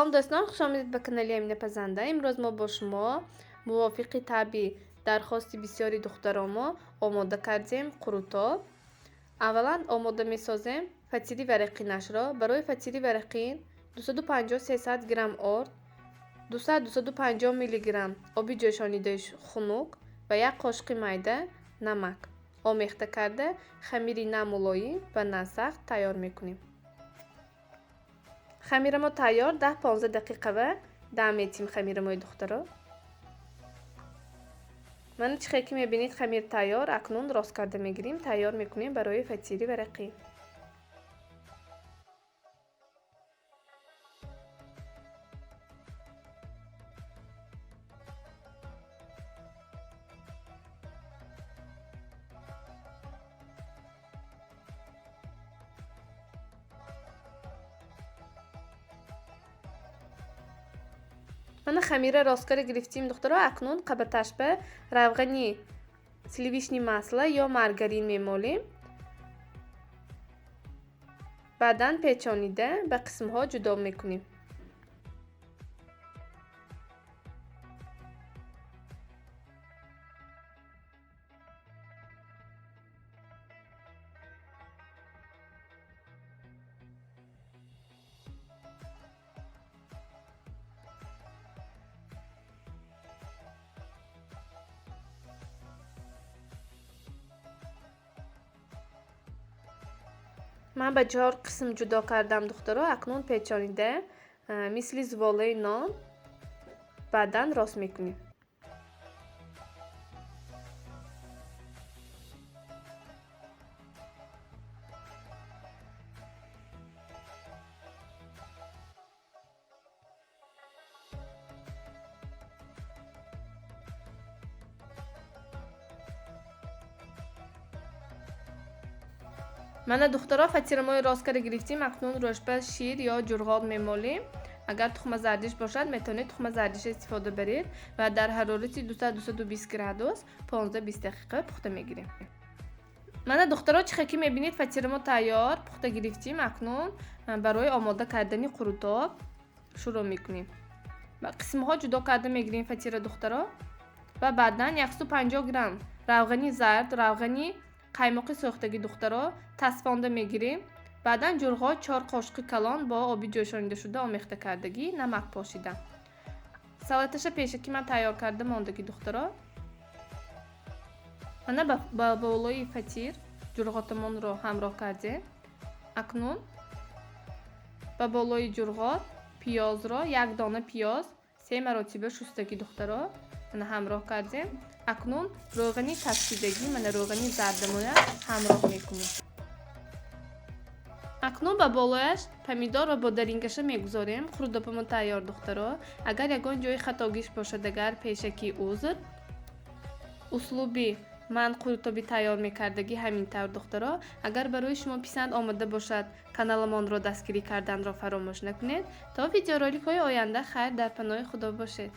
Салом дӯстон, хуш омадед ба канали Амина Пазанда. Имрӯз мо бо шумо мувофиқи таъби дархости бисёри духтаромо омода кардем қурутоб. Аввалан омода месозем фатири варақинашро. Барои фатири варақин 250-300 грамм орд, 200-250 миллиграмм оби ҷӯшонидаи хунук ва як қошуқи майда намак омехта карда хамири на мулоим ва на сахт тайёр мекунем. Хамирамо тайёр, 10-15 дақиқава дам метим хамирамои духтаро. Мана чӣ хел ки мебинед, хамир тайёр, акнун рост карда мегирим, тайёр мекунем барои фатири варақӣ. Мана хамира рост карда гирифтим духтаро, акнун қабаташ ба равғани сливочный масло ё маргарин мемолем. Баъдан печонида ба қисмҳо ҷудо мекунем. Ман ба 4 қисм ҷудо кардам духтаро, акнун печонида мисли зуволаи нон баъдан рост мекунем. Мана духтаро, фатирамои рост карда гирифтим, акнун рӯшба шир ё ҷурғот мемолем. Агар тухма зардиш бошад, метавонед тухма зардиш истифода баред ва дар ҳарорати 200-220 градус 15-20 дақиқа пухта мегирем. Мана духтаро, чӣ хел ки мебинед, фатирамо тайёр, пухта гирифтим. Акнун барои омода кардани қурутоб шурӯъ мекунем. Ба қисмҳо ҷудо карда мегирем фатира духтаро ва баъдан 150 грамм равғани зард, равғани қаймоқи сӯхтагӣ духтаро тасфонда мегирем. Баъдан ҷурғот 4 қошуқи калон бо оби ҷӯшонидашуда омехта кардагӣ, намак пошида. Салаташа пешакӣ ман тайёр карда мондагӣ духтаро. Мана ба болои фатир ҷурғотамонро ҳамроҳ кардем. Акнун ба болои ҷурғот пиёзро, як дона пиёз 3 маротиба шустагӣ духтаро мана ҳамроҳ кардем. Акнун рӯғани тафсидагӣ, мана рӯғани зардамоя ҳамроҳ мекунем. Акнун ба болояш помидор ва бодарингаша мегузорем. Қурутопамо тайёр духтаро. Агар ягон ҷои хатогиш бошад, агар пешакӣ узр. Услуби ман қурутоби тайёр мекардагӣ ҳамин тавр духтаро. Агар барои шумо писанд омада бошад, каналамонро дастгирӣ карданро фаромӯш накунед. То видеороликҳои оянда хайр, дар паноҳи Худо бошед.